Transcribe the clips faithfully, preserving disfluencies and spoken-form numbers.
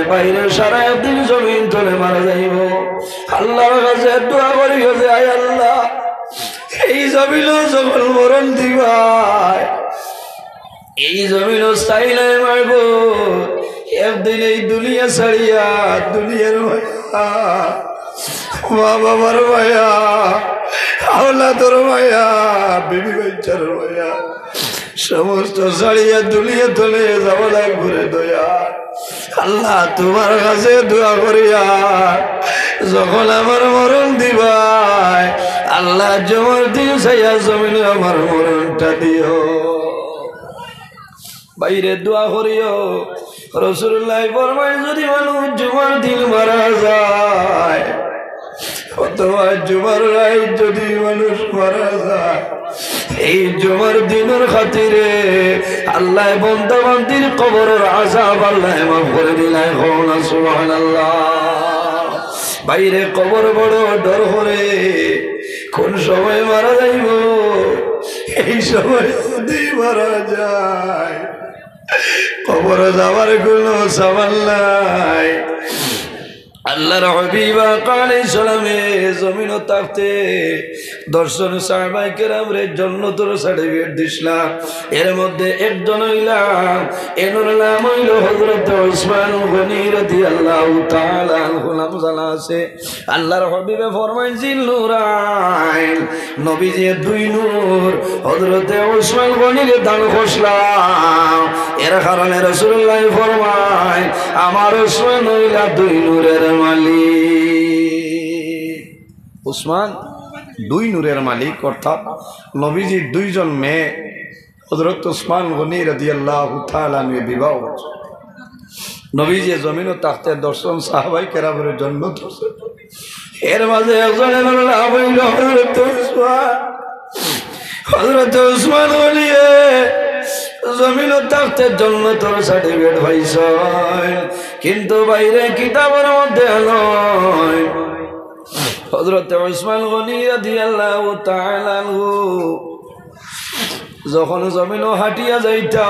ভাইরে সারা একদিন জমিন তলে মারা যাইবো। আল্লাহর কাছে দোয়া করিও যে, আয় আল্লাহ, এই জমিনও যখন মরণ দিবায়, এই জমিনও চাইলে মারবো, একদিন এই দুনিয়া ছাড়িয়া দুনিয়ার মায়া, মা বাবার মায়া, আওলাদর মায়া, বিবি বাচ্চার মায়া, সমস্ত ছাড়িয়া দুনিয়া তলে যাওয়া লাগবো রে দয়া। আল্লাহ, তোমার কাছে দোয়া করিয়া যখন আমার মরণ দিবায়, আল্লাহ, জুমার দিন চাইয়া জমিনে আমার মরণটা দিও। ভাইরে দোয়া করিও। রাসূলুল্লাহ ফরমায়, যদি মানুষ জুমার দিন মারা যায়, অথবা জুমার রাইত যদি মানুষ মারা যায়, এই জুমার দিনর খাতিরে আল্লাহ বন্দা বান্দির কবরর আযাব আল্লাহ মাফ করি দিলায়। কও না সুবহানাল্লাহ। ভাইরে, কবর বড় ডর করে, কোন সময় মারা যাইবো, এই সময় যদি মারা যায়, কবর যাওয়ার কোনো সামান নাই। আল্লাহর হাবিব আকা আলাইহিস সালামে জমিনো থাকতে দশ জন সাহাবায়ে কেরামরে জন্নতর সার্টিফিকেট দিছলা। এর মধ্যে একজন অইলা, এনর নাম অইলো হযরত উসমান গনি রাদিয়াল্লাহু তাআলা আনহু। নাম জানা আছে? আল্লাহর হাবিবে ফরমাইন, জিল নুরাইন, নবীজিয়ে দুই নূর হযরতে উসমান গনিরে দান করছলা। এর কারণে রাসূলুল্লাহ ফরমাইন, আমার উসমান অইলা দুই নূরের মালিক। উসমান দুই নূরের মালিক, অর্থাৎ নবীজির দুইজন মেয়ে হযরত উসমান গনি রাদিয়াল্লাহু তাআলা আনহু বিবাহ করছে। নবীজিয়ে জমিনো থাকতে দশ জন সাহাবায়ে কেরামরে জন্নতর সার্টিফিকেট। এর মাঝে একজনর নাম অইলো হযরত উসমান। হযরত উসমান গনিয়ে জমিনো থাকতে জন্নতর সার্টিফিকেট পাইছইন, কিন্তু ভাইরে কিতাবর মধ্যে নাই। হযরত উসমান গনি রাদিয়াল্লাহু তাআলা আনহু যখন জমিনো হাঁটিয়া যাইতা,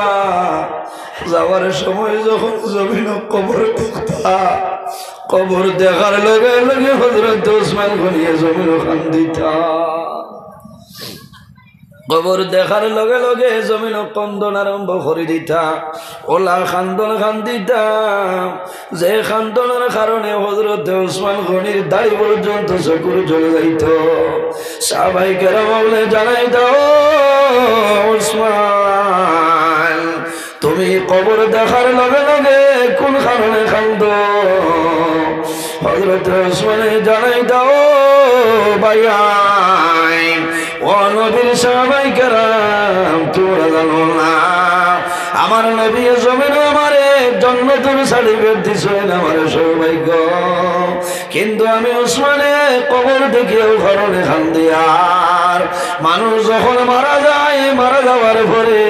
যাওয়ার সময় যখন জমিনো কবর দেখতা, কবর দেখার লগে লগে হযরত উসমান গনিয়ে জমিনো কান্দিতা। কবর দেখার লগে লগে জমিনো কান্দন আরম্ভ করি দিতা। অলা কান্দন কান্দিতা, যে কান্দনর কারণে হযরতে উসমান গনির দাড়ি পর্যন্ত চকুর জ্বলি যাইতো। সাহাবায়ে কেরাম অকলে জানাইতা, ও উসমান, তুমি কবর দেখার লগে লগে কোন কারণে কান্দো? হযরতে উসমানে জানাইতা, ও ভাইয়াইন, ও নবীর সাহাবায়ে কেরাম, তোমরা জানো না, আমার নবীয়ে জমিনো আমারে জন্নতর সার্টিফিকেট দিছইন, আমার সৌভাগ্য। কিন্তু আমি উসমানে কবর দেখিয়াও কারণে কান্দি। আর মানুষ যখন মারা যায়, মারা যাওয়ার পরে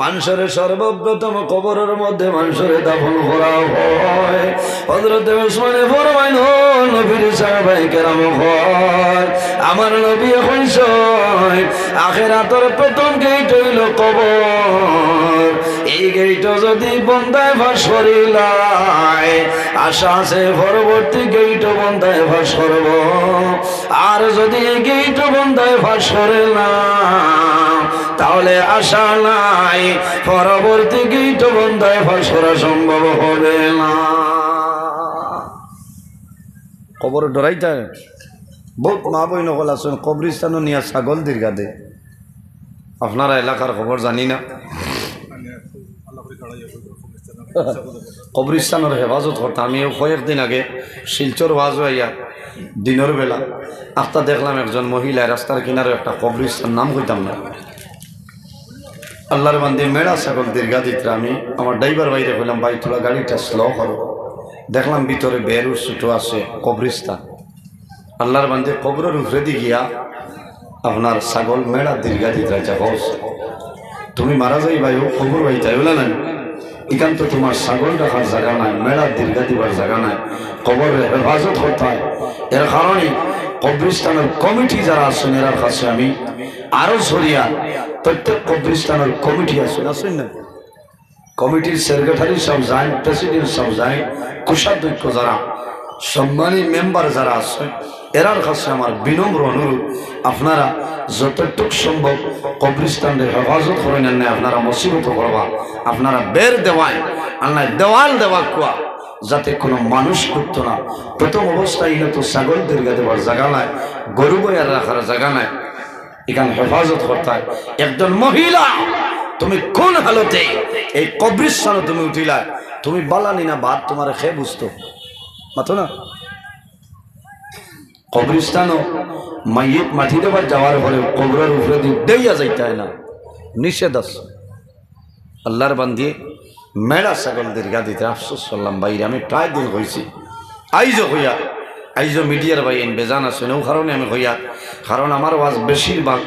মানষরে সর্বপ্রথম কবরর মধ্যে মানষরে দাফন করা হয়। হযরতে উসমানে ফরমাইন, ও নবীর সাহাবায়ে কেরাম অকল, আমার নবীয়ে কইছইন, আখেরাতর প্রথম গেইট অইলো কবর। এই গেইটো যদি বন্দায় পাস করিলায়, আশা আছে পরবর্তী গেইটো বন্দায় পাস করবো। আর যদি এই গেইটো বন্দায় পাস করে না, তাহলে আশা নাই, পরবর্তী গেইটো বন্দায় পাস করা সম্ভব হবে না। কবর ডরাইতা। বহুত মা বইন অকল আছইন, কবরিস্তানো নিয়া ছাগল দীর্ঘা দে। আপনারা এলাকার খবর জানি না। কবরিস্তানর হেফাজত করতা। আমি অউ কয়েকদিন আগে শিলচর ওয়াজো আইয়া দিনর বেলা আখতা দেখলাম একজন মহিলায় রাস্তার কিনারো একটা কবরিস্তান, নাম কইতাম না, আল্লাহর বান্দি মেড়া ছাগল দীর্ঘা দিতরা। আমি আমার ড্রাইভার ভাইরে কইলাম, ভাই, থুড়া গাড়িটা স্লো করো। দেখলাম ভিতরে বেরু ছোট আছে, কবরিস্তান। আল্লাহর বান্দি কবরর উপরেদি গিয়া আপনার ছাগল মেড়া দীর্ঘা দিতরা। আচ্ছা, হউক, তুমি মারা যাইবায়, অউ কবর বাইতায়, অলা নায়? ইখান তো তোমার ছাগল রাখার জাগা নায়, মেড়া দীর্ঘা দিবার জাগা নায়, কবরর হেফাজত করতায়। এর কারণে কবরিস্তানর কমিটি যারা আছইন, এরার কাছে আমি আরো সরিয়া, প্রত্যেক কবরিস্তানর কমিটি আছইন, আছইন না? কমিটির সেক্রেটারি সাব যাইন, প্রেসিডেন্ট সাব যাইন, কোষাধ্যক্ষ যারা, সম্মানী মেম্বার যারা আছইন, এরার কাছে আমার বিনম্র অনুরোধ, আপনারা যতটুক সম্ভব কবরস্থানরে হেফাজত করইন, আর নায় আপনারা মুসিবত করবা, আপনারা বেড় দেওয়াইন, আর নায় দেওয়াল দেওয়া কুয়া, যাতে কোনো মানুষ ঢুকতো না। প্রথম অবস্থায় ইনো তো ছাগল দীর্ঘা দেবার জাগা নাই, গরু বইয়ার রাখার জাগা নাই, ইখান হেফাজত করতায়। একজন মহিলা, তুমি কোন হালতে এই কবরস্থানো তুমি উঠিলায়? তুমি বালা নি না বাদ, তুমারে কে বুঝতো? মাতো না। কবরস্থানো মাইয়িত মাটি দেবার যাওয়ার পরে কবরর উপরেদি দেইয়া যাইতায় না, নিষেধ আছে। আল্লার বান্দি মেড়া ছাগল দীর্ঘা দিতে আফসোস করলাম ভাইরে, আমি প্রায় দিন কইছি, আইজও কইয়ার, আইজও মিডিয়ার ভাইয়াইন বেজান আছইন, অউ কারণে আমি কইয়ার, কারণ আমার ওয়াজ বেশিরভাগ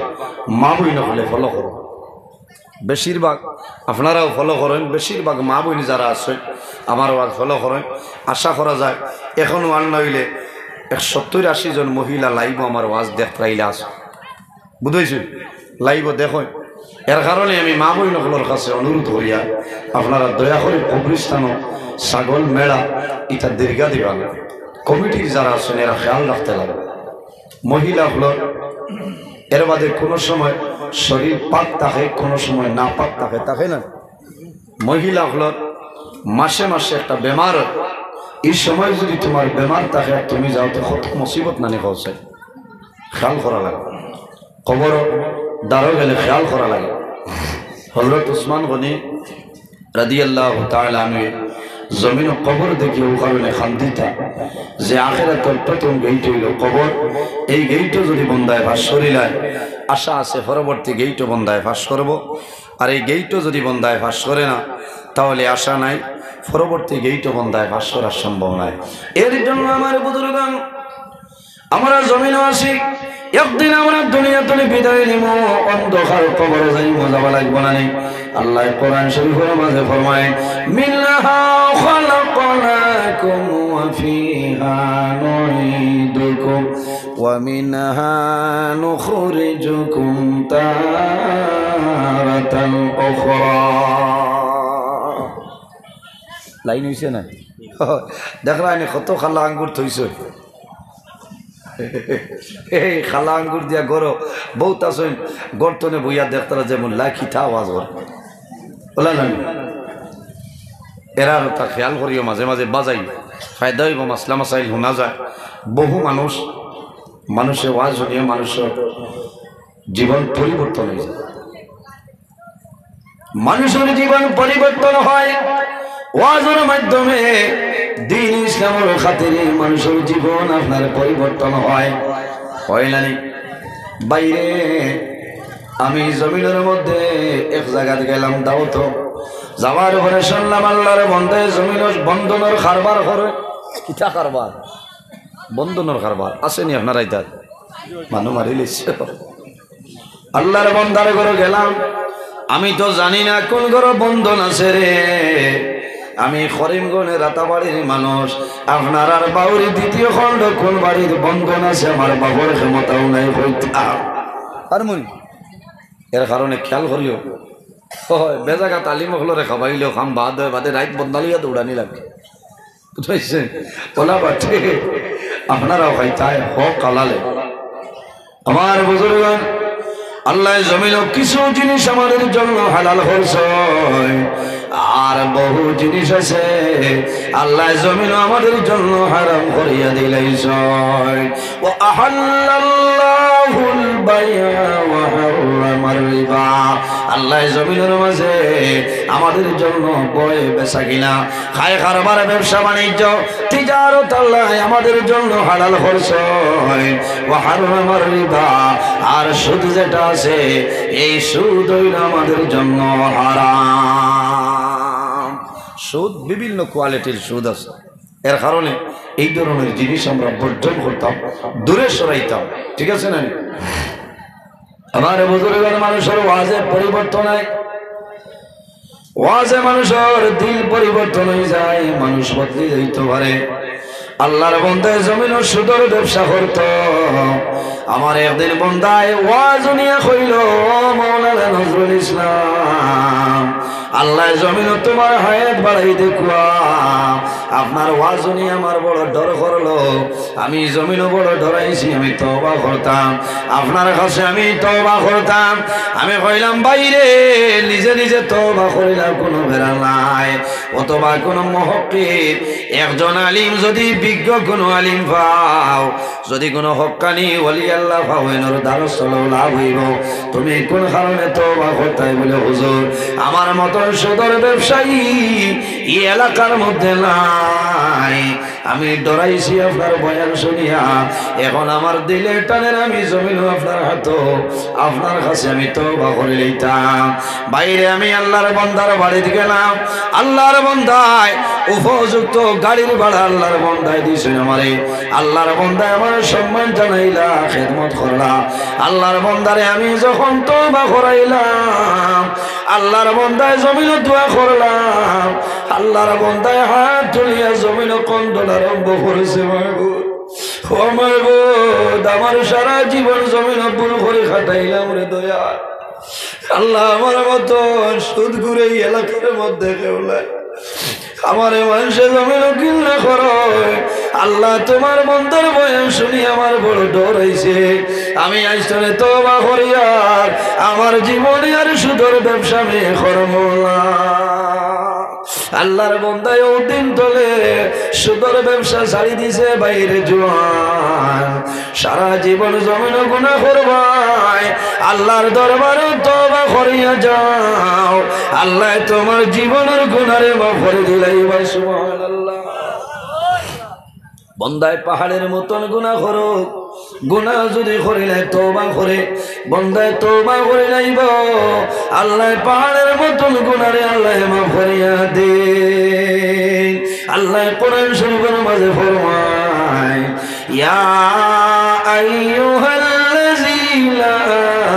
মা বইন অকলে ফলো করইন, বেশিরভাগ আপনারাও ফলো করইন, বেশিরভাগ মা বইন যারা আছইন আমার ওয়াজ ফলো করইন। আশা করা যায় এখনো আর না অইলে এক সত্তইর আশি জন মহিলা লাইভও আমার ওয়াজ দেখরাইলা আছে, বুঝাইছি? লাইভও দেখইন। এর কারণে আমি মা বইন অকলর কাছে অনুরোধ করিয়ার, আপনারা দয়া করি কবরস্থানো ছাগল মেড়া ইতা দীর্ঘা দিবা না। কমিটির যারা আছইন এরা খেয়াল রাখতে লাগে। মহিলা অকলর এর বাদে কোনো সময় শরীর পাক থাকে, কোনো সময় না পাক থাকে, থাকে না? মহিলা অকলর মাসে মাসে একটা বেমার অয়, ই সময় যুদি তুমার বেমার থাকে আর তুমি যাও, তে কত মুসিবত নানি পৌঁছায়। খেয়াল করা লাগে, কবরর দ্বারো গেলে খেয়াল করা লাগে। হযরত উসমান গনি রাদিয়াল্লাহু তাআলা আনহু জমিনো কবর দেখিয়া অউ কারণে কান্দিতা যে আখেরাতর প্রথম গেইট অইলো কবর। এই গেইটো যুদি বন্দায় পাশ করিলায়, আশা আছে পরবর্তী গেইটো বন্দায় পাশ করবো। আর এই গেইটো যুদি বন্দায় পাশ করে না, তাহলে আশা নাই, পরবর্তী গেইটো বন্দায় পাশ করার সম্ভব নাই। এর জন্য আমার বুজুর্গান, আমরা জমিনো আছি, একদিন আমরা দুনিয়া তুলি বিদায় নিমু, অন্ধকার কবরো যাইমু, যাওয়া লাগবো না নি? আল্লায় কোরআন শরীফর মাঝে ফরমায়, "মিনহা খালাকনাকুম ওয়া ফিহা নুঈদুকুম ওয়া মিনহা নুখরিজুকুম তারাতান উখরা।" লাইন অইছে না? দেখরায়নি কত কালা আঙ্গুর থইছে। এই কালা আঙ্গুর দিয়া ঘরো বউত আছইন, ঘর তনে বইয়া দেখতারা যেমন লাকি থা আওয়াজ করে। বলা না? এরার তা খেয়াল করিও, মাঝে মাঝে বাজাই, ফায়দা অইবো, মাসলা মাসাইল হুনা যায়। বহু মানুষ, মানুষে ওয়াজ হুনিয়া মানুষর জীবন পরিবর্তন অই যায়। মানুষর জীবন পরিবর্তন হয় ওয়াজর মাধ্যমে, দ্বীন ইসলামর খাতিরে মানুষর জীবন আপনার পরিবর্তন হয়, হয় না নি? বাইরে আমি জমিনর মধ্যে এক জাগাত গেলাম দাওতো, যাওয়ার পরে শুনলাম আল্লার বন্দায় জমিনর বন্ধনর কারবার করে। কিতা কারবার? বন্ধনর কারবার। আছে নি আপনারা ইতাত? মানু মারিলিছে। আল্লার বন্দার ঘরো গেলাম, আমি তো জানি না কোন ঘরো বন্ধন আছে রে। আমি করিমগঞ্জ রাতাবাড়ির মানুষ, আপনারার বাউরি দ্বিতীয় খণ্ড কোন বাড়ির বন্ধন আছে, আমার বাপর ক্ষমতাও নাই কইতাম। পারমুনি? এর কারণে খেয়াল করিও, অয়, বেজাগাত আলিম অকলরে খাবাইলেও কাম বাদ অয়, বাদে রাইত বন্দা লইয়া দৌড়ানি লাগে। বুঝাইছে? ওলা বাটে, আপনারাও খাইতায়, হক হালালে। আমার বুজুর্গান, আল্লায় জমিনো কিছু জিনিস আমাদের জন্য হালাল করছইন, আর বহু জিনিস আছে আল্লায় জমিনো আমাদের জন্য হারাম করিয়া দিলাইছইন। وأحل الله البيع وحرم الربا। আল্লায় জমিনর মাঝে আমাদের জন্য বয় বেচা কিনা, খায় কারবার, ব্যবসা বাণিজ্য, তিজারত আল্লায় আমাদের জন্য হালাল করছইন। وحرم الربا, আর সুদ যেটা আছে, এই সুদ অইলো আমাদের জন্য হারাম। সুদ, বিভিন্ন কোয়ালিটির সুদ আছে। এর কারণে এই ধরনের জিনিস আমরা বর্জন করতাম, দূরে সরাইতাম, ঠিক আছে না? আমার বুজুর্গান, মানুষর ওয়াজে পরিবর্তন অয়, ওয়াজে মানুষর দিল পরিবর্তন অই যায়, মানুষ বদলি যাইতো পারে। আল্লার বন্দায় জমিনো সুদর ব্যবসা করতো। আমার একদিন বন্দায় ওয়াজ হুনিয়া কইলো, "ও মাওলানা নজরুল ইসলাম, আল্লায় জমিনো তুমার হায়াত বাড়াই দেউক্কা। আপনার ওয়াজ হুনি আমার বড় ডর করলো, আমি জমিনো বড় ডরাইছি, আমি তওবা করতাম, আপনার কাছে আমি তওবা করতাম। আমি কইলাম, "ভাইরে, নিজে নিজে তওবা করিলাও, কুনু বেড়া নাই।" অথবা কুনু মুহাক্কিক, একজন আলিম, যুদি বিজ্ঞ কুনু আলিম পাও, যুদি কুনু হক্কানি ওলি আল্লাহ পাও, এনর দ্বারস্থ অইলেও লাভ অইবো। তুমি কুন কারণে তওবা করতায়? বলে, "হুজুর, আমার মতন সুদর ব্যবসায়ী ই এলাকার মধ্যে নাই। আমি ডরাইছি আপনার বয়ান হুনিয়া, এখন আমার দিলে টানের, আমি জমিনো আপনার হাতো, আপনার কাছে আমি তওবা করিলাইতাম।" ভাইরে, আমি আল্লার বন্দার বাড়িত গেলাম, আল্লার বন্দায় উপযুক্ত গাড়ির ভাড়া আল্লার বন্দায় দিছইন আমারে। আল্লার বন্দায় আমারে সম্মান জানাইলা, খেদমত করলা। আল্লার বন্দারে আমি যখন তওবা করাইলাম, আল্লার বন্দায় জমিনো দোয়া করলাম, আল্লার বন্দায় হাত তুলিয়া জমিনো কান্দন আরম্ভ করছে, "মাবুদ, ও মাবুদ, আমার সারা জীবন জমিনো ভুল করি কাটাইলাম রে দয়াল। আল্লাহ, আমার মতন সুদখুর ই এলাকার মধ্যে কেউ নাই। আমারে মানষে জমিনো ঘিন্না করইন। আল্লাহ, তুমার বন্দার বয়ান হুনি আমার বড় ডর অইছে। আমি আইজ থনে তওবা করিয়ার আমার জীবনে আর সুদর ব্যবসা আমি করমু না।" আল্লার বন্দায় অউ দিন থনে সুদর ব্যবসা ছাড়ি দিছে। ভাইরে জোয়ান, সারা জীবন জমিনো গুনা করবায়, আল্লার দরবারো তওবা করিয়া যাও, আল্লায় তুমার জীবনর গুনারে মাফ করি দিলাইবা। সুবহানাল্লাহ। বন্দায় পাহাড়র মতন গুনা করউক, গুনা যুদি করিলায় তওবা করে, বন্দায় তওবা করিলাইবো, আল্লায় পাহাড়র মতন গুনারে আল্লায় মাফ করিয়া দেইন। আল্লায় কোরআন শরীফর মাঝে ফরমাইন, "ইয়া আইয়ুহাল্লাযীনা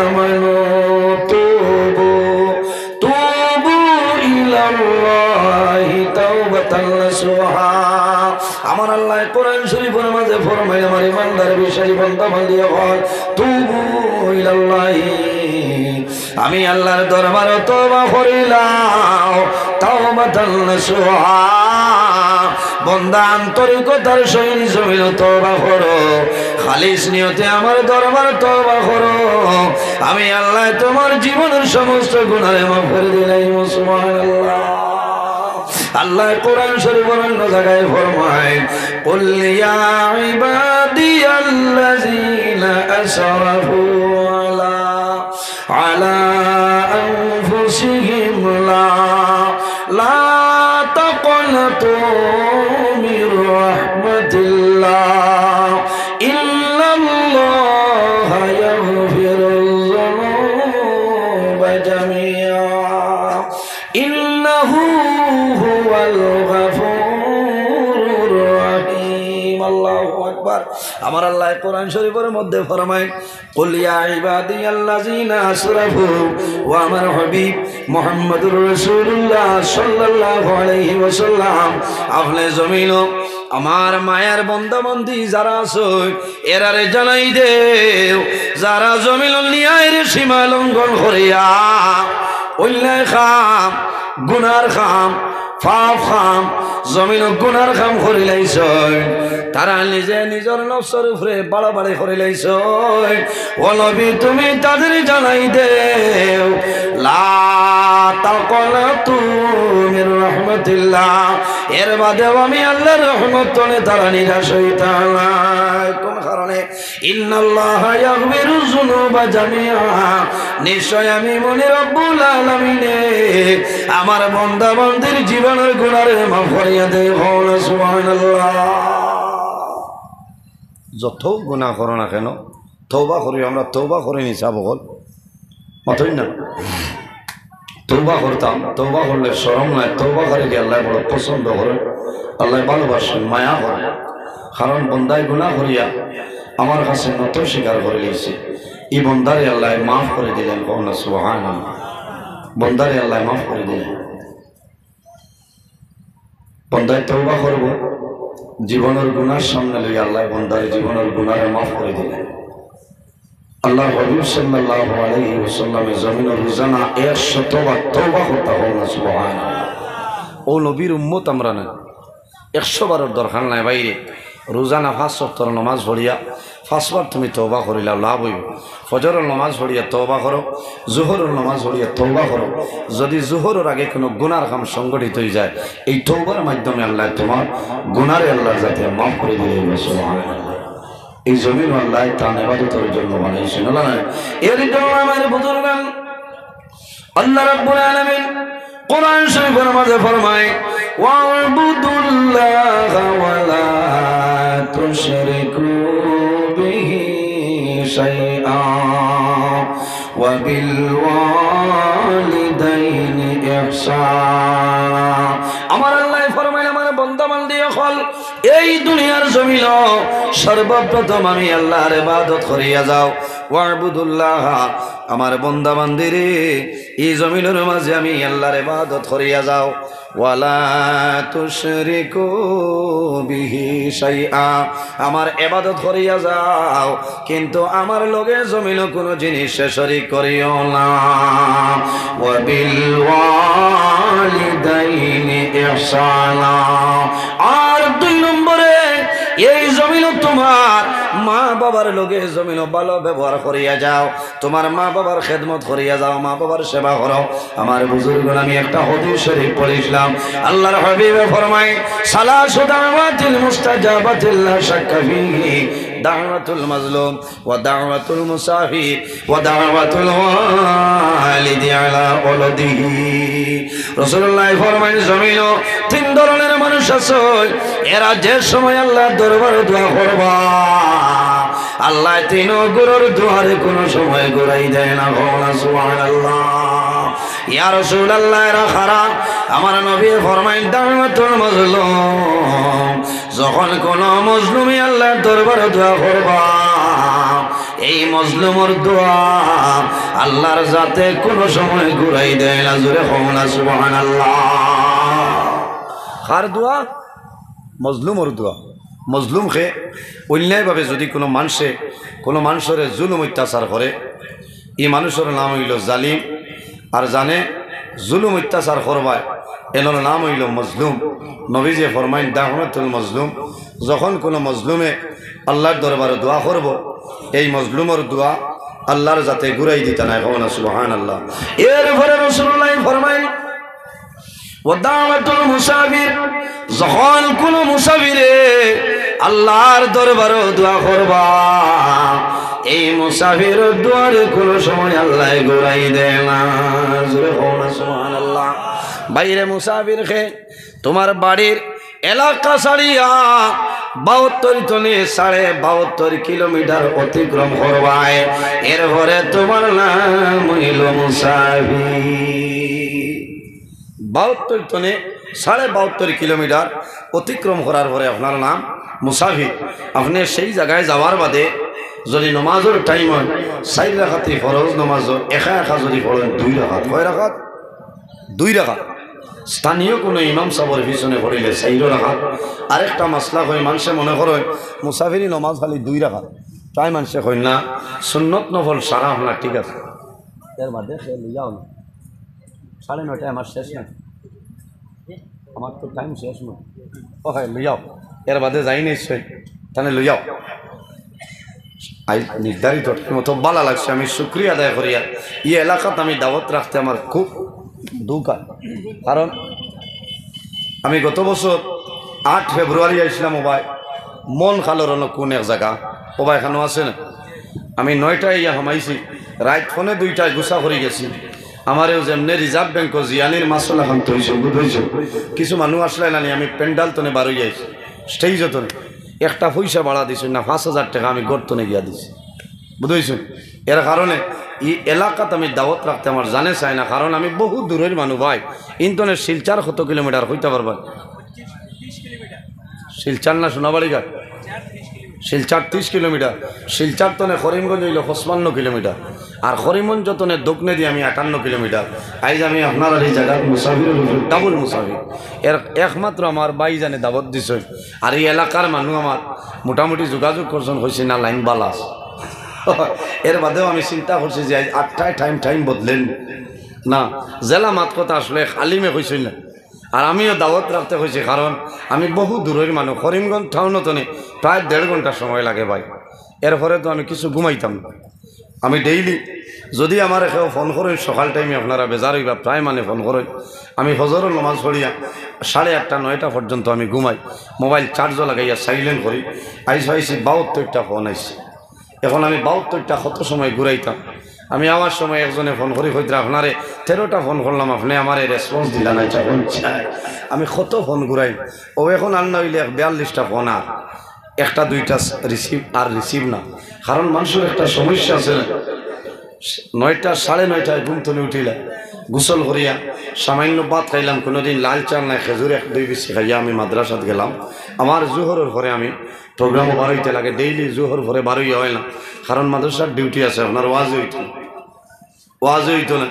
আমানু তুবু, তুবু ইলাল্লাহি তাওবাতান নাসুহা।" আমার আল্লায় কোরআন শরীফর মাঝে ফরমাইন, "আমার ইমানদার বিশ্বাসী বন্দা বান্দি অকল, তুবু ইলাল্লাহি।" আমি আল্লার দরবারো তওবা করিলাও, তাওবাতান নাসুহা। বন্দা, আন্তরিকতার সহিত জমিনো তওবা করো, খালিস নিয়তে আমার দরবারো তওবা করো। আমি আল্লায় তুমার জীবনর সমস্ত গুনারে মাফ করি দিলাইমু। সুবহানাল্লাহ। আল্লায় কোরআন শরীফর অন্য জাগায় ফরমাইন, "কুল ইয়া ইবাদিয়াল্লাযীনা আসরাফু আলা, আলা আনফুসিহিম লা, লা তাকনাতু মির রাহমাতিল্লাহ, ইন্নাল্লাহা ইয়াগফিরুয যুনুবা জামিআ।" ইন্নাহু হুয়াল গাফুরুর রহিম। আল্লাহু আকবার। আমার আল্লায় কোরআন শরীফর মধ্যে ফরমাইন, "কুল ইয়া ইবাদিয়াল্লাযীনা আসরাফু", ও আমার হাবিব মুহাম্মদুর রাসূলুল্লাহ সাল্লাল্লাহু আলাইহি ওয়াসাল্লাম, আপনে জমিনো আমার মায়ার বন্দা বান্দি যারা আছইন, এরারে জানাই দেও, যারা জমিনো নিয়াইর সীমা লঙ্ঘন করিয়া অন্যায় কাম, গুনার কাম, পাপ কাম, জমিনো গুনার কাম করিলাইছইন, তারা নিজে নিজর নফসর উপরে বাড়াবাড়ি করিলাইছইন। ও নবী, তুমি তাদের জানাই দেও, লা তাকনাতু মির রাহমাতিল্লাহ, এর বাদেও আমি আল্লার রহমত তনে তারা নিরাশ অইতা নায়। কোন কারণে? ইন্নাল্লাহা ইয়াগফিরুয যুনুবা জামিআ। নিশ্চয় আমি মনি রব্বুল আলামিনে আমার বন্দা বান্দির জীবনর গুনারে মাফ করিয়া দেই। কও না সুবহানাল্লাহ। যত গুনা করো না কেন, তওবা করি, আমরা তওবা করি নি সাব অকল। মাতইন না। তওবা করতাম, তওবা করলে শরম নাই, তওবাকারীরে আল্লায় বড় পছন্দ করইন, আল্লায় ভালোবাসইন, মায়া করইন। কারণ বন্দায় গুনা করিয়া আমার কাছে নত স্বীকার করিলাইছে, ই বন্দারে আল্লায় মাফ করি দিলাইন, কও না সুবহানাল্লাহ। বন্দারে আল্লায় মাফ করি দিলাইন। বন্দায় তওবা করবো, জীবনর গুনার সামনে লইয়া আল্লায় বন্দার জীবনর গুনারে মাফ করি দিলাইন। আল্লাহর হাবিব সাল্লাল্লাহু আলাইহি ওয়াসাল্লামে জমিনো রোজানা একশত বার তওবা করতা, কও না সুবহানাল্লাহ। অউ নবীর উম্মত আমরা না, একশো বারর দরকার নাই ভাইরে। রোজানা পাঁচ ওয়াক্তর নামাজ পড়িয়া পাঁচবার তুমি তওবা করিলাও, লাভ অইবো। ফজরর নামাজ পড়িয়া তওবা করো, জোহরর নামাজ পড়িয়া তওবা করো। যদি জোহরর আগে কুনু গুনার কাম সংগঠিত অইযায়, এই তওবার মাধ্যমে আল্লায় তুমার গুনারে আল্লায় যাতে মাফ করি দিলে অইবো, সুবহানাল্লাহ। এই জমিন আল্লায় তান ইবাদতর জন্য বানাইছইন, আল্লাহ নায়। এর জন্য আমার বুজুর্গান, আল্লাহ রাব্বুল আলামিন কোরআন শরীফর মাঝে ফরমায়, "ওয়াবুদুল্লাহা ওয়া লা তুশরিকু বিহি শাইআ ওয়া বিল ওয়ালিদাইনি ইহসানা।" আমার আল্লায় ফরমাইন, "আমার বন্দা বান্দি অকল, এই দুনিয়ার জমিনো সর্বপ্রথম আমি আল্লাহর ইবাদত করিয়া যাও। ওয়াবুদুল্লাহা, আমার বন্দা বান্দিরে, এই জমিনর মাঝে আমি আল্লাহর ইবাদত করিয়া যাও। ওয়ালা তুশরিকু বিহি শাইআ, আমার ইবাদত করিয়া যাও, কিন্তু আমার লগে জমিনো কুনু জিনিসে শরিক করিও না। ওয়া বিল ওয়ালিদাইনি ইহসানা।" আর দুই নম্বরে, এই জমিনো তুমার মা বাবার লগে জমিনো ভালা ব্যবহার করিয়া যাও, তুমার মা বাবার খেদমত করিয়া যাও, মা বাবার সেবা করো। আমার বুজুর্গন, আমি একটা হাদিস শরীফ পড়ছিলাম, আল্লাহর হাবিবে ফরমাইন, "সালাসু দাওয়াতিন মুস্তাজাবাতিন লা শাক্কা ফিহি, দাওয়াতুল মাজলুম, ওয়া দাওয়াতুল মুসাফির, ওয়া দাওয়াতুল ওয়ালিদি আলা ওয়ালাদিহি।" রাসূলুল্লায় ফরমাইন, জমিনো তিন ধরনর মানুষ আছে, এরা যে সময় আল্লাহর দরবারো দোয়া করবা, আল্লায় তিন গুরুর দোয়ারে কুনু সময় ঘুরাই দেয় না। কও না সুবহানাল্লাহ। ইয়া রাসূলুল্লাহ, এরা কারা? আমার নবীয়ে ফরমাইন, দাওয়াতুল মাজলুম। যখন কুনু মজলুমে আল্লাহর দরবারো দোয়া করবা, এই মজলুমর দোয়া আল্লাহর যাতে কুনু সময় ঘুরাই দেয় না। জোরে কও না সুবহানাল্লাহ। কার দোয়া? মজলুমর দোয়া। মজলুম কে? অন্যায়ভাবে যদি কুনু মানষে কুনু মানষরে জুলুম অত্যাচার করে, ই মানুষর নাম অইলো জালিম। আর যানে জুলুম অত্যাচার করবায়, এনর নাম অইলো মজলুম। নবীজিয়ে ফরমাইন, দাওয়াতুল মজলুম, যখন কুনু মজলুমে আল্লাহর দরবারো দোয়া করবো, এই মজলুমর দোয়া আল্লাহর যাতে ঘুরাই দিতা নায়। কও না সুবহানাল্লাহ। এরপরে রাসূলুল্লায় ফরমাইন, ওয়া দাওয়াতুল মুসাফির, যখন কুনু মুসাফিরে আল্লাহর দরবারো দোয়া করবা, এই মুসাফিরর দোয়ারে কুনু সময় আল্লায় ঘুরাই দেয় না। জোরে কও না সুবহানাল্লাহ। ভাইরে মুসাফির কে, তুমার বাড়ির এলাকা ছাড়িয়া বাহাত্তর তনে সাড়ে বাহাত্তর কিলোমিটার অতিক্রম করবায়, এরপরে তুমার নাম অইলো মুসাফির। বাহাত্তর তনে সাড়ে বাহাত্তর কিলোমিটার অতিক্রম করার পরে আপনার নাম মুসাফির। আপনে সেই জাগায় যাওয়ার বাদে যদি নমাজর টাইম অয়, চাইর রাকাতি ফরজ নমাজর একা একা যদি পড়ইন দুই রাকাত, কয় রাকাত? দুই রাকাত। স্থানীয় কুনু ইমাম সাবর পিছনে পড়িলে চাইর রাকাত। আরেকটা মাসলা কই, মানষে মনে করইন মুসাফিরি নমাজ খালি দুই রাকাত, তাই মানষে কইন না, সুন্নত নফল সারা আপনার ঠিক আছে। এর বাদে সে লইয়া অইলো। সাড়ে নয়টায় আমার শেষ না, আমার তো টাইম শেষ না। ও হয়, লইয়াও, এর বাদে যাই নিশ্চয়, তাহলে লইয়াও। আই নির্ধারিত টাইম মতো ভালা লাগছে, আমি শুকরিয়া আদায় করিয়ার। ই এলাকাত আমি দাওয়াত রাখতে আমার খুব দুখ অয়, কারণ আমি গত বছর আট ফেব্রুয়ারি আইছলাম, ওবায় মন খালর অনো কুন এক জাগা, ওবায় এখানো আছে না, আমি নয়টায় ইয়া হামাইছি, রাইত ফোনে দুইটায় গুছা করি গেছি। আমারেও যেমনে রিজার্ভ ব্যাংকো জিয়ানির মাসলা খান থইছে, বুঝ অইছে? কিছু মানুষ আসলে নানি, আমি প্যান্ডাল তনে বারই আইছি, স্টেজ তনে একটা পয়সা বাড়া দিছইন না, পাঁচ হাজার টেকা আমি ঘর তনে গিয়া দিছি, বুঝ অইছে? এর কারণে ই এলাকাত আমি দাওয়াত রাখতে আমার জানে চায় না, কারণ আমি বহু দূরর মানুষ ভাই। ইন্তনে শিলচর কত কিলোমিটার কইতা পারবা? শিলচর না সোনাবাড়ি ঘাট? শিলচর ত্রিশ কিলোমিটার। শিলচর তনে করিমগঞ্জ অইলো পঁচপান্ন কিলোমিটার। আর করিমগঞ্জ তনে দক্ষিণেদি আমি আটান্ন কিলোমিটার। আইজ আমি আপনারার ই জাগাত মুসাফিরর উপরে ডাবল মুসাফির। এর একমাত্র আমার ভাইজানে দাওয়াত দিছইন। আর ই এলাকার মানুষ আমার মোটামুটি যোগাযোগ করছইন, কইছে না লাইন বালা আছে। এর বাদেও আমি চিন্তা করছি যে আইজ আটটায় টাইম, টাইম বদলেন না, যেলা মাত কথা আসলে আলিমে কইছইন না, আর আমিও দাওয়াত রাখতে কইছি, কারণ আমি বহু দূরর মানুষ, করিমগঞ্জ টাউন তনে প্রায় দেড় ঘন্টা সময় লাগে ভাই। এরপরে তো আমি কিছু ঘুমাইতাম না। আমি ডেইলি যদি আমারে কেউ ফোন করইন সকাল টাইমে, আপনারা বেজার অইবা, প্রায় মানে ফোন করইন। আমি ফজরর নামাজ পড়িয়া সাড়ে আটটা, নয়টা পর্যন্ত আমি ঘুমাই, মোবাইল চার্জও লাগাইয়া সাইলেন্ট করি। আইজ পাইছি বাহাত্তরটা ফোন আইছে। এখন আমি বাহাত্তরটা কত সময় ঘুরাইতাম? আমি আমার সময় একজনে ফোন করি কইতরা, "আপনারে তেরোটা ফোন করলাম, আপনে আমারে রেসপন্স দিলা না, ইটা কোন চাই?" আমি কত ফোন ঘুরাই, ও এখন আর না অইলে এক বিয়াল্লিশটা ফোন, আর একটা দুইটা রিসিভ, আর রিসিভ না। কারণ মানুষর একটা সমস্যা আছে না, নয়টা, সাড়ে নয়টায় ঘুম তনে উঠিলা, গোসল করিয়া সামান্য ভাত খাইলাম, কোনোদিন লাল চা নাই, খেজুর এক দুই বিচি খাইয়া আমি মাদ্রাসাত গেলাম। আমার জোহরর পরে আমি প্রোগ্রামও বার অইতে লাগে, ডেইলি জোহর পরে বার অইয়া অয় না, কারণ মাদ্রাসার ডিউটি আছে, আপনার ওয়াজ অইতো না, ওয়াজ অইতো না।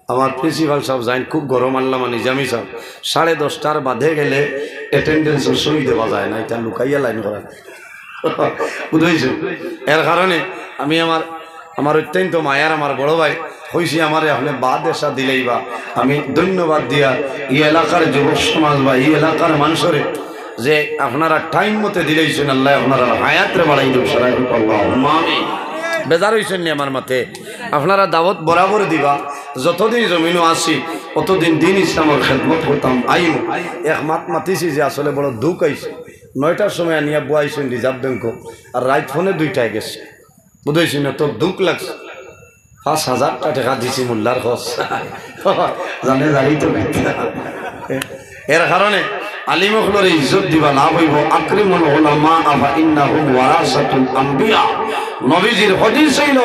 আমার প্রিন্সিপাল সাব যাইন, খুব গরম আল্লামা নিজামী সাব, সাড়ে দশটার বাদে গেলে অ্যাটেন্ডেন্সর সই দেওয়া যায় না, ইটা লুকাইয়া লাইন করা, বুঝাইছো? এর কারণে আমি আমার, আমার অত্যন্ত মায়ার আমার বড় ভাই কইছি, "আমারে আপনে বাদ এশা দিলাইবা।" আমি ধন্যবাদ দিয়া ই এলাকার যুবক সমাজ বা ই এলাকার মানুষরে যে আপনারা টাইম মতে দিলাইছইন, আল্লায় আপনারার হায়াতরে বাড়াই দেউক, সারা আল্লাহুম্মা আমিন। বেজার অইছইন নি আমার মাতে? আপনারা দাওয়াত বরাবর দিবা, যতদিন জমিনো আছি অতদিন দিন ইসলামর খেদমত করতাম আইমু। এক মাত মাতিছি যে আসলে বড় দুখ আইছে, নয়টার সময় আনিয়া বওয়াইছইন রিজার্ভ ব্যাংকো, আর রাইত ফোনে দুইটায় গেছে, বুঝাইছি না তো, দুখ লাগছে। পাঁচ হাজারটা টেকা দিছি মোল্লার খরচ, জানে জানি তো। এর কারণে আলিম অকলরে ইজ্জত দিবা লাভ অইবো। আকরিমুল উলামা ফা ইন্নাহুম ওয়ারাসাতুল আম্বিয়া। নবীজির হাদিস অইলো,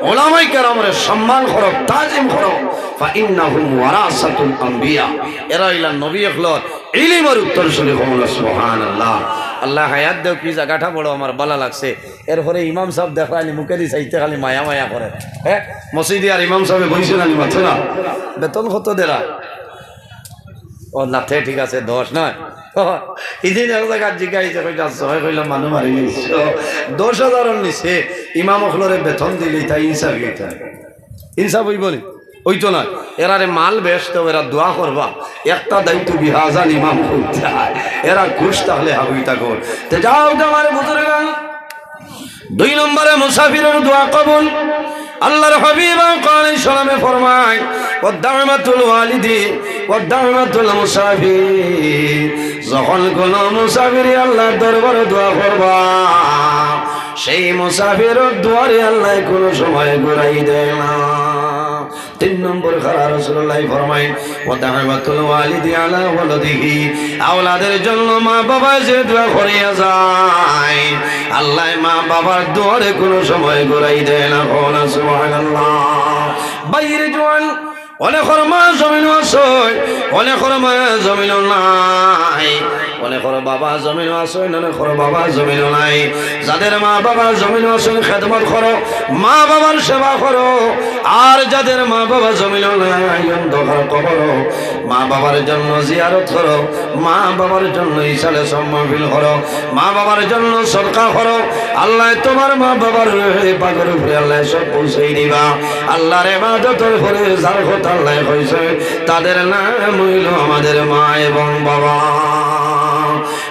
উলামায়ে কেরামরে সম্মান করো, তাজিম করো। ফা ইন্নাহুম ওয়ারাসাতুল আম্বিয়া, এরা অইলা নবী অকলর ইলিমর উত্তরসূরি। কও না সুবহানাল্লাহ। আল্লায় হায়াত দেউক, ই জাগাটা বড় আমার ভালা লাগছে। এরপরে ইমাম সাব দেখরা নি মুখেদি চাইতে খালি মায়া মায়া করে। হ্যাঁ, মসজিদে আর ইমাম সাবে বইছে না নি, মাতে না? বেতন কত দেরা? ও না, তে ঠিক আছে, দশ নয়। ইদিন এক জাগাত জিগাইছে, কইলা, "ছয়।" কইলাম, "মানু মারি নিছো।" দশ হাজারর নিচে ইমাম অকলরে বেতন দিলে ইতা ইনসাফ অইতো না? ইনসাফ অইবো নি? অইতো না। এরারে মাল বেচতে অইবো, এরা দোয়া করবা। ইক্তাদাইতু বিহাজাল ইমাম কইতা। এরা খুশ থাকলে হাবি থাকো। তে যাও, আমার বুজুর্গান, দুই নম্বরে মুসাফিরর দোয়া কবুল। আল্লাহর হাবিব আলাইহিস সালামে ফরমায়, "ওয়া দাওয়াতুল ওয়ালিদি ওয়া দাওয়াতুল মুসাফির।" যখন কোনো মুসাফিরে আল্লাহর দরবারে দোয়া করবা, সেই মুসাফিরর দোয়ারে আল্লায় কোনো সময় ঘুরাই দেয় না। তিন নম্বর খারা রাসূলুল্লাহ ফরমায়, "ওয়া দাওয়াতুল ওয়ালিদি আলা ওয়ালাদিহি।" আওলাদের জন্য মা বাবা যে দোয়া করিয়া যায়, আল্লায় মা বাবার দোয়ারে কোনো সময় ঘুরাই দেয় না। কও না সুবহানাল্লাহ। বাইরে জোয়ান, অনেকর মা জমিনো আছে, অনেকর মা জমিনো নাই, অনেকর বাবা জমিনো আছে, অনেকর বাবা জমিনো নাই। যাদের মা বাবা জমিনো আছে, খেদমত করো, মা বাবার সেবা করো। আর যাদের মা বাবা জমিনো নাই, অন্ধকার কবরো, মা বাবার জন্য জিয়ারত করো, মা বাবার জন্য ইসালে সব মাহফিল করো, মা বাবার জন্য সদকা করো। আল্লায় তুমার মা বাবার রুহে পাকর উপরে আল্লায় সব পৌঁছাই দিবা। আল্লাহর ইবাদতর পরে যার কথা আল্লায় কইছে, তাদের নাম অইলো আমাদের মা এবং বাবা।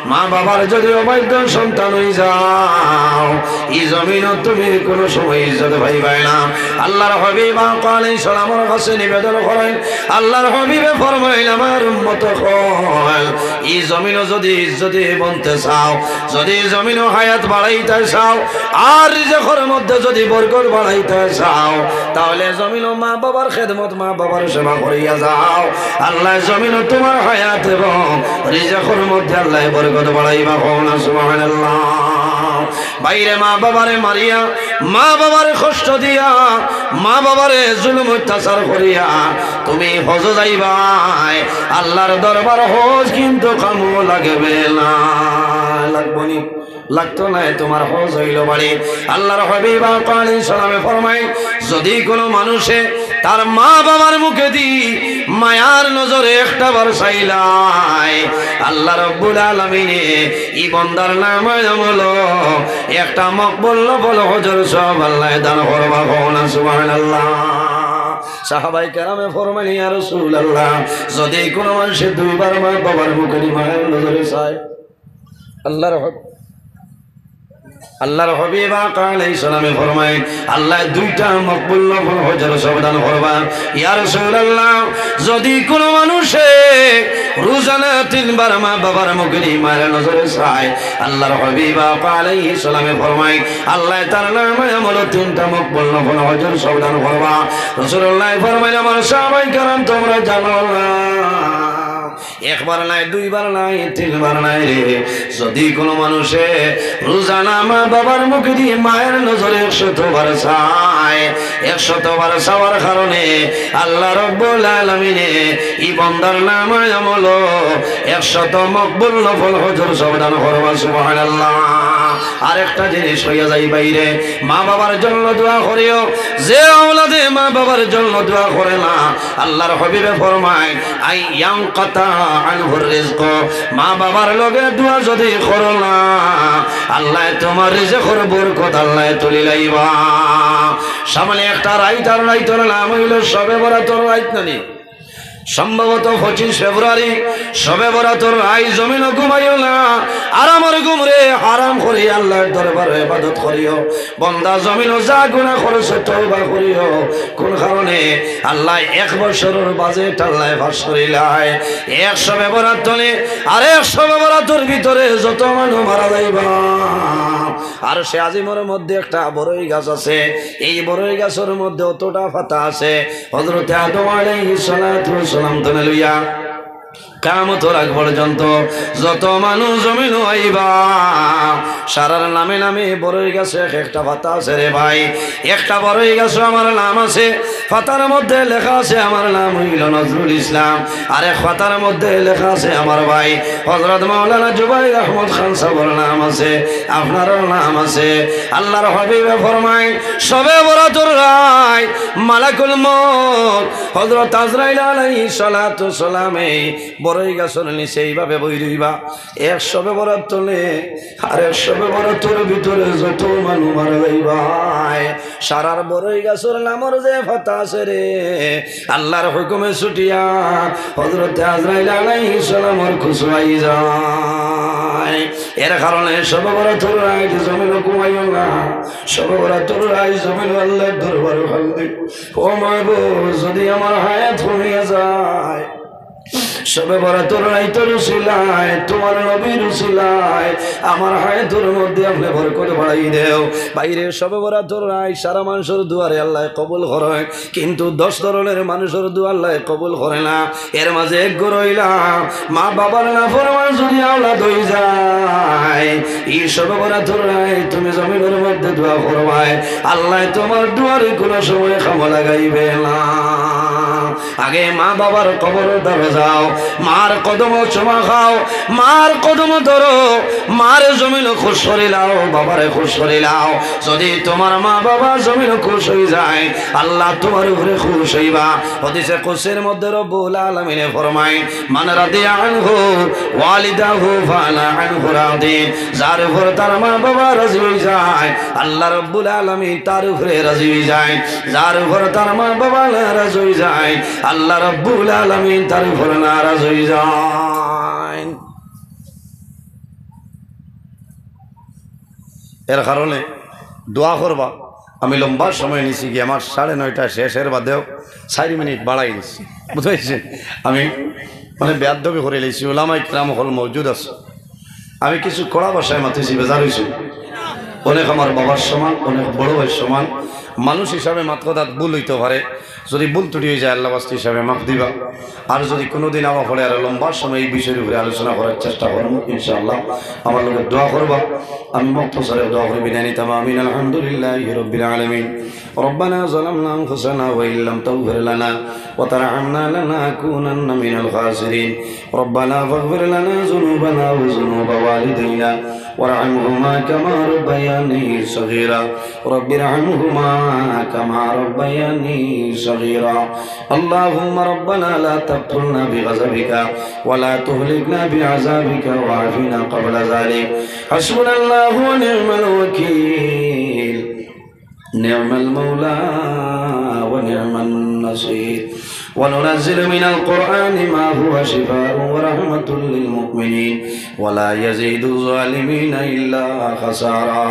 মা বাবার যদি অবাধ্য সন্তান অই যাও, ই জমিনো তুমি কোনো সময় ইজ্জত পাইবায় না। আল্লাহর হাবিব আলাইহিস সালামর কাছে নিবেদন করেন, আল্লাহর হাবিবে ফরমাইন, "আমার উম্মত অকল, ই জমিনো যদি ইজ্জতি বনতে চাও, যদি ই জমিনো হায়াত বাড়াইতে চাও, আর রিজিকর মধ্যে যদি বরকত বাড়াইতে চাও, তাহলে জমিনো মা বাবার খেদমত, মা বাবার সেবা করিয়া যাও। আল্লায় জমিনো তুমার হায়াত এবং রিজিকর মধ্যে আল্লায় বরকত বাড়াইবা।" কও না সুবহানাল্লাহ। বাইরে মা বাবারে মারিয়া, মা বাবারে কষ্ট দিয়া, মা বাবারে জুলুম অত্যাচার করিয়া তুমি হজো যাইবায়, আল্লাহর দরবার হজ কিন্তু কামো লাগবে না। লাগবো নি? লাগতো নায়, তুমার হজ অইলো বাড়ি। আল্লাহর হাবিব আলাইহিস সালামে ফরমাইন, যদি কোনো মানুষে আর মা বাবার মুখেদি মায়ার নজরে একটা বার চাইলায়, আল্লাহ রব্বুল আলামিনে ই বন্দার নামায় আমলো একটা মকবুল নফল হজর সওয়াব আল্লায় দান করবা। কও না সুবহানাল্লাহ। সাহাবায়ে কেরামে ফরমাইন, ইয়া রাসূলুল্লাহ, যদি কোনো মানুষে দুইবার মা বাবার মুখেদি মায়ার নজরে চায়, আল্লাহর হক আল্লাহর হাবিব আকা আলাইহিস সালামে ফরমাইন, আল্লায় দুইটা মকবুল নফল হজর সওয়াব দান করবা। ইয়া রাসূলুল্লাহ, যদি কোনো মানুষে রোজানা তিনবার মা বাবার মুখেদি মায়ার নজরে চায়, আল্লাহর হাবিব আকা আলাইহিস সালামে ফরমাইন, আল্লায় তার নামায় আমলো তিনটা মকবুল নফল হজর সওয়াব দান করবা। রাসূলুল্লাহ ফরমাইন, আমার সাহাবায়ে কেরাম, তোমরা জানো না, একবার নায়, দুইবার নায়, তিনবার নায় রে। যদি কোনো মানুষে রোজানা মা বাবার মুখেদি মায়ার নজরে একশতবার চায়, একশতবার চাওয়ার কারণে আল্লাহ রব্বুল আলামিনে ই বন্দার নামায় আমলো একশত মকবুল নফল হজর সওয়াব দান করবা। সুবহানাল্লাহ। আরেকটা জিনিস কইয়া যাই বাইরে, মা বাবার জন্য দোয়া করিও। যে আওলাদে মা বাবার জন্য দোয়া করে না, আল্লাহর হাবিবে ফরমাইন, আই ইয়ানকাতা আনহুর রিজকু, মা বাবার লগে দোয়া যদি করো না, আল্লায় তোমার রিজকর বরকত আল্লায় তুলি লাইবা। সামনে একটা রাইত, আর রাইতর নাম অইলো শবে বরাতর রাইত নানি? সম্ভবত পঁচিশ ফেব্রুয়ারি, শবে বরাতর রাইত জমিনো ঘুমাইও না, আরামর ঘুমরে হারাম করি আল্লাহর দরবারো ইবাদত করিও। বন্দা জমিনো যা গুনা করছো তওবা করিও। কোন কারণে? আল্লায় এক বছরর বাজেট আল্লায় পাস করিলায়। এক শবে বরাত তনে আর এক শবে বরাতর ভিতরে যত মানুষ মারা যাইবা, আরশে আজিমর মধ্যে একটা বড়ই গাছ আছে, এই বড়ই গাছর মধ্যে অতটা পাতা আছে, হযরতে আদম আলাইহিস সালাতু ওয়াস সালাম তনে লইয়া কিয়ামতর আগ পর্যন্ত যত মানুষ জমিনো আইবা, সারার নামে নামে বড়ই গাছে এক একটা পাতা আছে রে ভাই। একটা বড়ই গাছো আমার নাম আছে, পাতার মধ্যে লেখা আছে আমার নাম অইলো নজরুল ইসলাম, আর এক পাতার মধ্যে লেখা আছে আমার ভাই হযরত মাওলানা জুবাইর আহমদ খান সাহেবর নাম আছে, আপনারও নাম আছে। আল্লাহর হাবিবে ফরমাইন, শবে বরাতর রাইত মালাকুল মউত হযরত আজরাইল আলাইহিস সালাতু ওয়াস সালামে বড়ই গাছর নিচে এইভাবে বই রইবা। এক শবে বরাত তনে আর এক শবে বরাতর ভিতরে যত মানুষ মারা যাইবায়, সারার বড়ই গাছর নামর যে পাতা আছে রে, আল্লাহর হুকুমে ছুটিয়া হযরতে আজরাইল আলাইহিস সালামর কুছু আই যায়। এর কারণে শবে বরাতর রাইত জমিনো ঘুমাইও না, শবে বরাতর রাইত জমিনো আল্লাহর দরবারো কান্দিও। ও মাবুদ, যদি আমার হায়াত কমিয়া যায়, শবে বরাতর রাইতর উসিলায়, তোমার নবীর উসিলায় আমার হায়াতর মধ্যে আপনে বরকত বাড়াই দেও। বাইরে শবে বরাতর রাইত সারা মানুষর দোয়ারে আল্লায় কবুল করে, কিন্তু দশ ধরনের মানুষর দোয়া আল্লায় কবুল করে না। এর মাঝে এক ঘর অইলা মা বাবার নাফরমান যদি আওলাদ অই যায়, ই শবে বরাতর রাইত তুমি জমিনর মধ্যে দোয়া করবায়, আল্লায় তোমার দোয়ারে কোনো সময় কামো লাগাইবে না। আগে মা বাবার কবরর দ্বারে যাও, মার কদমো চুমা খাও, মার কদমো ধরো, মারে জমিনো খুশ করিলাও, বাবারে খুশ করিলাও। যদি তোমার মা বাবা জমিনো খুশ অই যায়, আল্লাহ তোমার উপরে খুশ অইবা। হাদিসে কুদসির মধ্যে রব্বুল আলামিনে ফরমাইন, মান রাদিয়া আনহু ওয়ালিদাহু ফাআনা আনহু রাদিন। যার উপর তার মা বাবা রাজি অই যায়, আল্লাহ রব্বুল আলামিন তার উপরে রাজি অই যায়। যার উপর তার মা বাবা নারাজ অই যায়, আল্লাহ রব্বুল আলামিন তার উপর নারাজ অই যায়। এর কারণে দোয়া করবা। আমি লম্বা সময় নিছি গিয়া, আমার সাড়ে নয়টা শেষের বাদেও চাইর মিনিট বাড়াই দিছি, বুঝতে পারছেন? আমি মানে বেয়াদবি করি লাইছি। উলামায়ে কেরাম অকল মওজুদ আছে। আমি কিছু কড়া ভাষায় মাতিছি, বেজার অইছি। অনেক আমার বাবার সমান, অনেক বড় ভাইর সমান। মানুষ হিসাবে মাত কথাত ভুল অইতো পারে, যদি ভুল ত্রুটি অই যায় আল্লাহ ওয়াস্তে হিসাবে মাফ দিবা। আর যদি কোনোদিন আওয়া পড়ে আর লম্বা সময় এই বিষয়ের উপরে আলোচনা করার চেষ্টা করমু ইনশাআল্লাহ। আমার লগে দোয়া করবা। আমি মুখতসরে দোয়া করি বিদায় নিতাম। আমিন। আলহামদুলিল্লাহি রাব্বিল আলামিন। ربنا ظلمنا أنفسنا وإن لم تغفر لنا وترحمنا لنكونن من الخاسرين. ربنا فاغفر لنا ذنوبنا وذنوب والدينا وارحمهما كما ربياني صغيرا. رب ارحمهما كما ربياني صغيرا. اللهم ربنا لا تقتلنا بغضبك ولا تهلكنا بعذابك وعافنا قبل ذلك. حسبنا الله ونعم الوكيل. نعم المولى ونعم النصير. وننزل من القرآن ما هو شفاء ورحمة للمؤمنين ولا يزيد الظالمين إلا خسارا.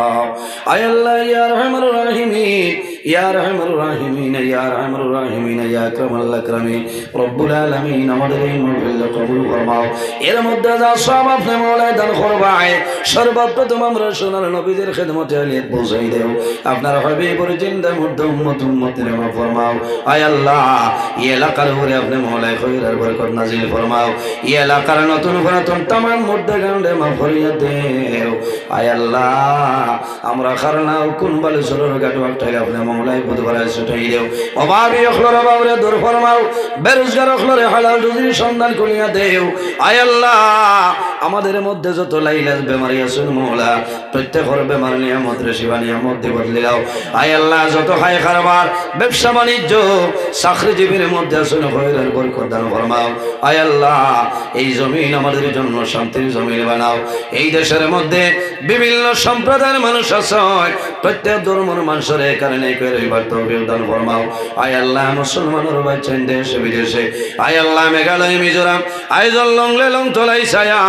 আয় আল্লাহ, ইয়া আরহামার রাহিমিন, ইয়া আরহামার রাহিমিন, ইয়া আরহামার রাহিমিন, ইয়া আকরামাল আকরামিন, রব্বুল আলামিন, আমাদের এই মাহফিল কবুল ফরমাও। এর মধ্যে যা সওয়াব আপনে মাওলায় দান করবায়, সর্বপ্রথম আমরা সোনার নবীজির খেদমতে আলিয়াত পৌঁছাই দেও। আপনার হাবিবর জিন্দা মুর্দা উম্মত উম্মতিরে মাফ ফরমাও। আয় আল্লাহ, এই এলাকার উপরে আপনে মাওলায় খৈর আর বরকত নাজিল ফরমাও। এই এলাকার নতুন পুরাতন তামাম মুর্দা গানরে মাফ করিয়া দেও। আয় আল্লাহ, আমরা খারনা ও কোন বালুচরর ঘাটো আটকাইলে আপনে মাওলায় বুধবারে ছুটাই দেও। অভাবী অকলর অভাবরে দূর ফরমাও, বেরোজগার অকলরে হালাল রুজির সন্ধান করিয়া দেও। আয় আল্লাহ, আমাদের মধ্যে যত লাইলাজ বেমারি আছইন মাওলা, প্রত্যেকর বেমার নিয়ামতরে শিফা নিয়ামত দি বদলি দাও। আয় আল্লাহ, যত হায় কারবার, ব্যবসা বাণিজ্য, চাকরিজীবীর মধ্যে আছইন খৈর আর বরকত দান ফরমাও। আয় আল্লাহ, এই জমিন আমাদের জন্য শান্তির জমিন বানাও। এই দেশের মধ্যে বিভিন্ন সম্প্রদায়ের মানুষ আছে, প্রত্যেক ধর্মর মানুষরে এখানে নেই করে রইবার তৌফিক দান ফরমাও। আয় আল্লাহ, মুসলমানর বাচ্চাইন দেশে বিদেশে, আয় আল্লাহ, মেঘালয়, মিজোরাম, আইজল, লংলে, লংতলাই, ছায়া,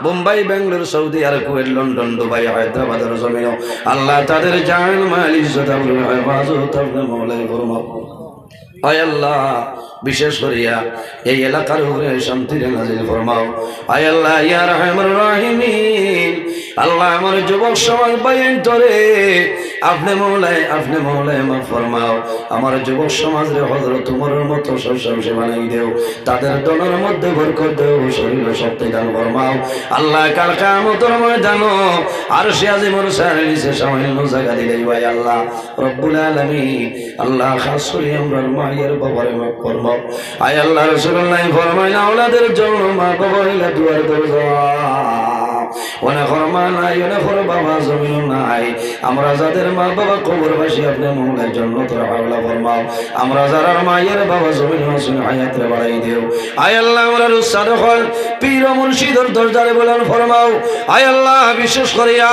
বোম্বাই, বেঙ্গালুরু, সৌদি আরব, কুয়েত, লন্ডন, দুবাই, হায়দ্রাবাদর জমিনও আল্লাহ তাদের জান, মাল, ইজ্জত, আবরুর হেফাজত আপনে মাওলায় ফরমাও। আয় আল্লাহ, বিশেষ করিয়া এই এলাকার উপরে শান্তিরে নাজিল ফরমাও। আয় আল্লাহ, ইয়া আরহামার রাহিমিন, আল্লাহ, আমার যুবক সমাজ ভাইয়াইন্তরে আপনে মাওলায়, আপনে মাওলায় মাফ ফরমাও। আমার যুবক সমাজরে হযরত উমরর মতো সব সব সে বানাই দেও। তাদের ধনর মধ্যে বরকত দেও, শরীরে শক্তি দান ফরমাও। আল্লাহ, কাল কিয়ামতর ময়দানো আরশে আজিমর ছায়ার নিচে সামান্য জাগা দিলাইবায় আল্লাহ। রব্বুল আলামিন, আল্লাহ, খাস করি আমরার মায়ের বাবারে মাফ ফরমাও। আয় আল্লাহ, রাসূলুল্লাহ ফরমাইন, আওলাদের জন্য মা বাবা অইলা দুয়ার দরজা। অনেকর মা নাই, অনেকর বাবা জমিনও নাই। আমরা যাদের মা বাবা কবরবাসী, আপনে মাওলায় জান্নাতুল আলা ফরমাও। আমরা যারার মায়ের বাবা জমিনও আছইন, হায়াতরে বাড়াই দেও। আয় আল্লাহ, আমরার উস্তাদ অকল, পীর ও মুর্শিদর দরজারে বুলন্দ ফরমাও। আয় আল্লাহ, বিশেষ করিয়া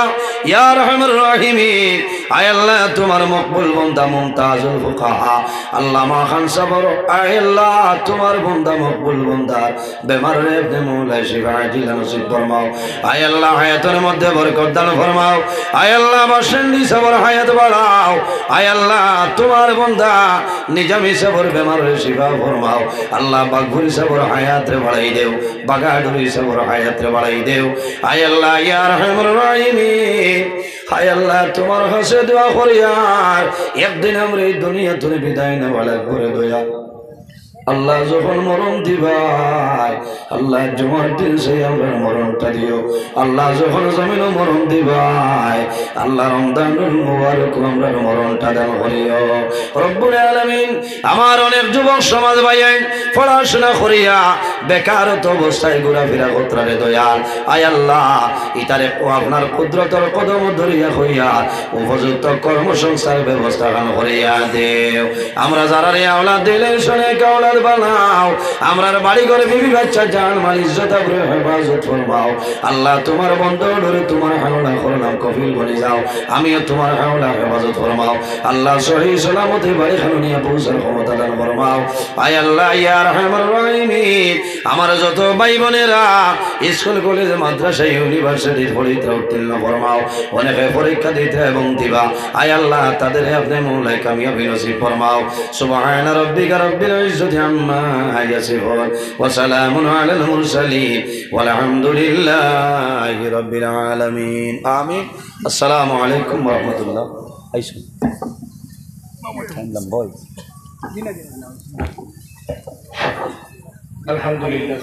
ইয়া আরহামার রাহিমিন, আয় আল্লাহ, তোমার মকবুল বন্দা মুমতাজুল ফুকাহা আল্লামা খান সাবর, আয় আল্লাহ, তোমার বন্দা মকবুল বন্দার বেমাররে আপনে মাওলায় শিফা আজিলা নসিব ফরমাও। আয় আল্লাহ, হায়াতর মধ্যে বরকত দান ফরমাও। আয় আল্লাহ, বাসেন্দি সাবর হায়াত বাড়াও। আয় আল্লাহ, তোমার বন্দা নিজামী সাবর বেমাররে শিফা ফরমাও। আল্লাহ, বাগফুরি সাবর হায়াতরে বাড়াই দেও, বাগাডুরি সাবর হায়াতরে বাড়াই দেও। আয় আল্লাহ, ইয়া আরহামার রাহিমিন, আয় আল্লাহ, তোমার কাছে দোয়া করিয়ার, একদিন আমরা এই দুনিয়া থনে বিদায় নেওয়া লাগবো রে দয়াল। আল্লাহ, যখন মরণ দিবায়, আল্লাহ, জুমার দিন সেই আমরার মরণটা দিও। আল্লাহ, যখন জমিনও মরণ দিবায়, আল্লাহ, রমজানুল মুবারকও আমরার মরণটা দান করিও। রব্বুল আলামিন, আমার অনেক যুবক সমাজ ভাইয়াইন পড়াশোনা করিয়া বেকারত্ব অবস্থায় ঘুরাফিরা করতরা রে দয়াল। আয় আল্লাহ, ইতারে ও আপনার কুদরতর কদম ধরিয়া কইয়া উপযুক্ত কর্মসংস্থার ব্যবস্থা খান করিয়া দেও। আমরা যারারে আওলাদ দিলাইছো নেক আওলাদ বানাও। আমরার বাড়ি ঘর বিবি বাচ্চা জান মাল ইজ্জত আবরু হেফাজত ফরমাও। আল্লাহ, তোমার বন্দা অকলরে তোমার হাওলা করলাম, কফিল বনি যাও। আমিও তোমার হাওলা হেফাজত ফরমাও। আল্লাহ, সহি সালামতে বাড়ি খানো নিয়া পৌঁছার ক্ষমতা দান ফরমাও। আয় আল্লাহ, ইয়া আরহামার রাহিমিন, আমার যত ভাই বোনেরা স্কুল, কলেজ, মাদ্রাসা, ইউনিভার্সিটির পরীক্ষা উত্তীর্ণ ফরমাও, অনেকে পরীক্ষা দিতে এবং দিবা। আয় আল্লাহ, তাদের আপনে মাওলায় কামিয়াবি নসিব ফরমাও। সুবহানা রাব্বিকা রাব্বিল ইজ্জতি আম্মা ইয়াসিফুন, ওয়া সালামুন আলাল মুরসালিন, ওয়ালহামদুলিল্লাহি রাব্বিল আলামিন। আমিন। আসসালামু আলাইকুম ওয়া রাহমাতুল্লাহ। আইসো। টাইম লম্বা অই। আলহামদুলিল্লাহ।